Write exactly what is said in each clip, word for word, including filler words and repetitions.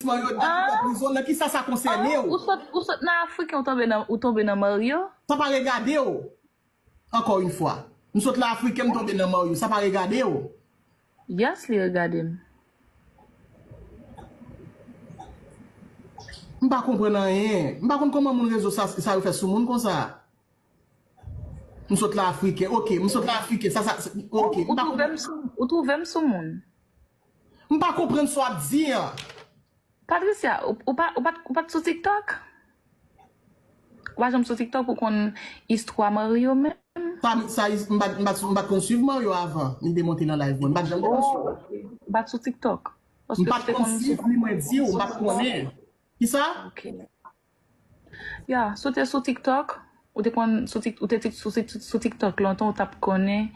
Mario depi nan prizon, nan kisa sa konsène w? Ou sot, ou sot nan Afriken, ou tonbe nan, ou tonbe nan Mario? Sa pa regade w. Encore une fois, m sot nan Afriken, m tonbe nan Mario. Sa pa regade w. Yes, li regade m. M pa konprann anyen. M pa konn kòman moun rezo sa, sa yo fè sou moun konsa. M sot nan Afriken. Ok, m sot nan Afriken. Sa, sa, sa- ok. Ou, ou m pa twouve m sou, ou twouve m sou moun. M pa konprann sa w ap di an. Patricia, ou, ou pa, ou pa, ou pa t sou TikTok? Ou pa janm sou TikTok pou konn istwa Mario menm? Sa, sa, m pa, m pa, m pa t konn swiv Mario avan li te monte nan live mwen. M pa t janm te konn swiv. Oh, ok. Ou pa t sou TikTok? M pa t konn swiv li, mwen di w, m pa t konnen. Kisa? Ok. Ya, si w te sou TikTok, ou te konn sou Tik-, ou te tik-, sou, sou, sou TikTok lontan, ou t ap konnen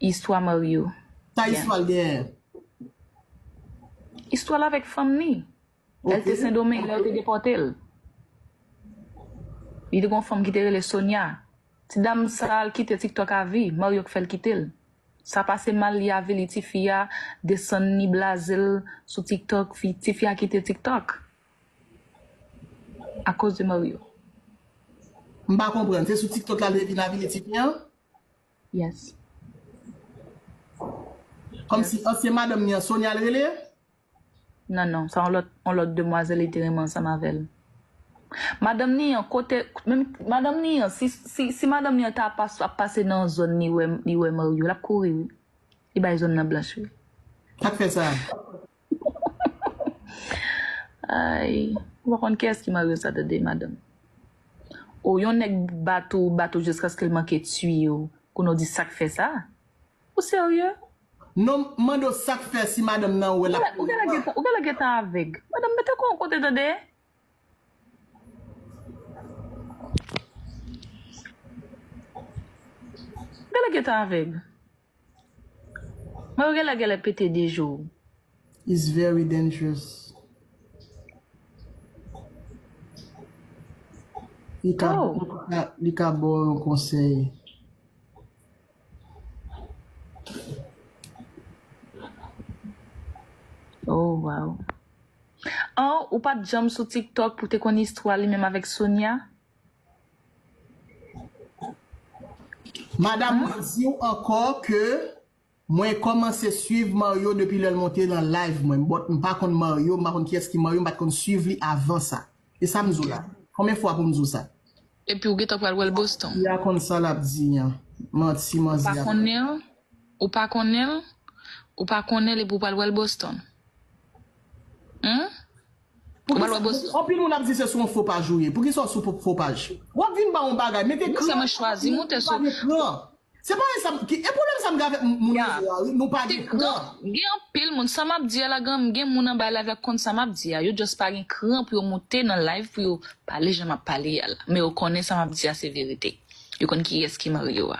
istwa Mario. Sa istwa l genyen? Istwa l avèk fanm ni. Lè l te Sendomeng, lè yo te depòte l. Li te gon fanm ki te rele Sonia. Ti dam sa al kite TikTok a vi, Mario k fè l kite l. Sa pase mal, li avili tifi a, desann ni blaze l sou TikTok, fi, tifi a kite TikTok. Akoz de Mario. M pa konprann. Se sou TikTok la li vin avili tifi an? Yes. Kòmsi ansyen madanm ni an Sonia l rele? Non, non, sa yon lòt, yon lòt demwazèl li te renmen ansanm avè l. Madanm ni an, kote, menm, madanm ni an, si, si, si madanm ni an ta pas-, ap pase nan zòn li wè, li wè Mario, l ap kouri, wi. Li bay zòn nan blanch, wi. Sa k fè sa? Ay, ou pa konn kiyès ki Mario sa, tande, madanm. O, yon nèg bat ou, bat ou jiskaske l manke tiye w, kounye a w di sa k fè sa? Ou serye? Non, m mande w sa k fè si madanm nan wè l ap... Ou genlè gentan, ou genlè gentan avèg. Madanm, mete kò w kote, tande. Ou genlè gentan avèg. Mwen, ou genlè, genlè pete de jou. It's very dangerous. Li ka, oh, li ka, li ka ba w yon konsèy. Oh, wow. Oh, ou pa t janm sou TikTok pou te konn istwa li menm avèk Sonia? Madanm, mwen di w ankò ke mwen kòmanse swiv Mario depi lè l monte nan live mwen. But m pa konn Mario, m pa konn kiyès ki Mario, m pa t konn swiv li avan sa. E sa m di w la. Konbyen fwa pou m di w sa? Epi ou gentan pral wè l Boston. Fi a konn sa l ap di an. Manti manzè ap... Ou pa konnen l? Ou pa konnen l? Ou pa konnen l epi ou pral wè l Boston? Humm? Ou pral wè Boston? Anpil moun ap di se sou yon fo paj ou ye. Poukisa w sou fo paj? W ap vin ba yon bagay, mete kran. Mwen chwazi moute sou... Se pa sa m, ki, e pwoblèm sa m gen avèk moun rezo a, wi, nou pa gen kran. Gen anpil moun, sa m ap di a la, gen, gen moun anba live la konn sa m ap di a. Yo just pa gen kran pou yo moute nan live pou yo pale jan m ap pale a la. Men yo konnen sa m ap di a se verite. Yo konn kiyès ki Mario a.